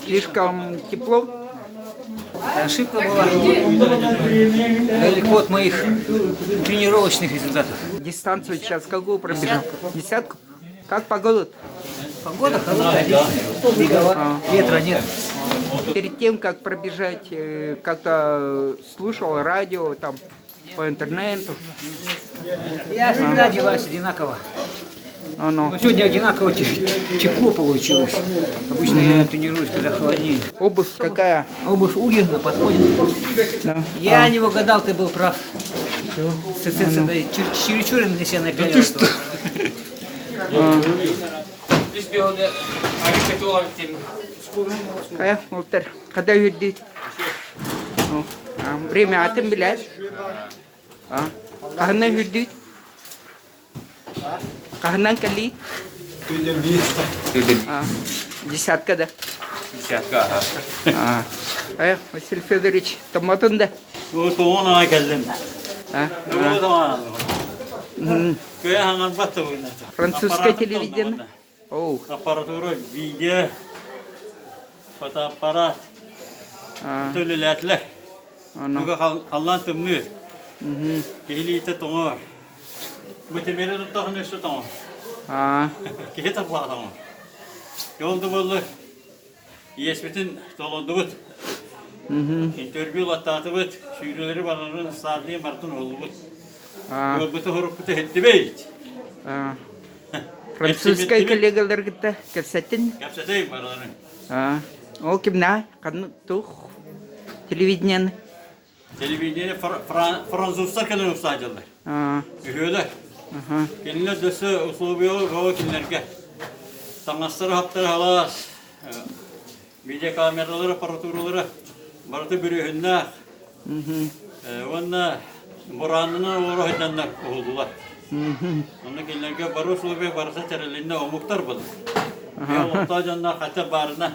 Слишком тепло? Ошибка была далеко от моих тренировочных результатов. Дистанцию сейчас какую пробежал? Десятку? Как погода? Погода хорошая, отличная. Ветра нет. Перед тем, как пробежать, э, как-то слушал радио там по интернету. Я всегда одеваюсь одинаково. Оно. Но сегодня одинаково тепло получилось. Обычно я тренируюсь, когда холоднее. Обувь какая? Обувь Угина подходит. Да. Я не угадал, ты был прав. Чересчур на себя напялил. Да ты что? Хайа, Уолтер, когда үрдүт? Время атын билэр. Хаһынан үрдүт? Хаһынан кэлии? Десятка да. Десятка, ага. Ая, Василий Федорович, томмотун да? Тоҕон аҕай кэллим. Кыа хаҥарбат Французское телевидение. Оу. Аппаратура, видео, фотоаппарат. Төлөлээтилэр. Туга халлаан тымныы. Киһилиитэ тоҥор. Бу тимири туттахына өссө тоҥор. Киһи таплаҕа тоҥор. Ол да буоллар иэспитин толордубут. Интервью ылаттаатыбыт, сүүрүүлэри барарын саардыйан барытын уһуллубут. Ыалбыты-хоруппуту иһиттибит. Французскай коллегалар кытта кэпсэттин? Кэпсэтейм барыларын. Ол кимнээх? Ханнык туох телевидениены? Телевидение французтар кэлэн устаадьаллар. Үһүөлэр. Кинилэр дөссө условиялар бөҕө кинилэргэ. Таҥастара-хаптара халаас, видеокамералара, аппаратуралара барыта бүрүөһүннээх. Уонна бураанынан олоро сылдьаннар уһуллулар. Онно кинилэргэ бары условия барыта тэрилиннэ омуктар буолар. Олохтоох дьоннор хотя баарына.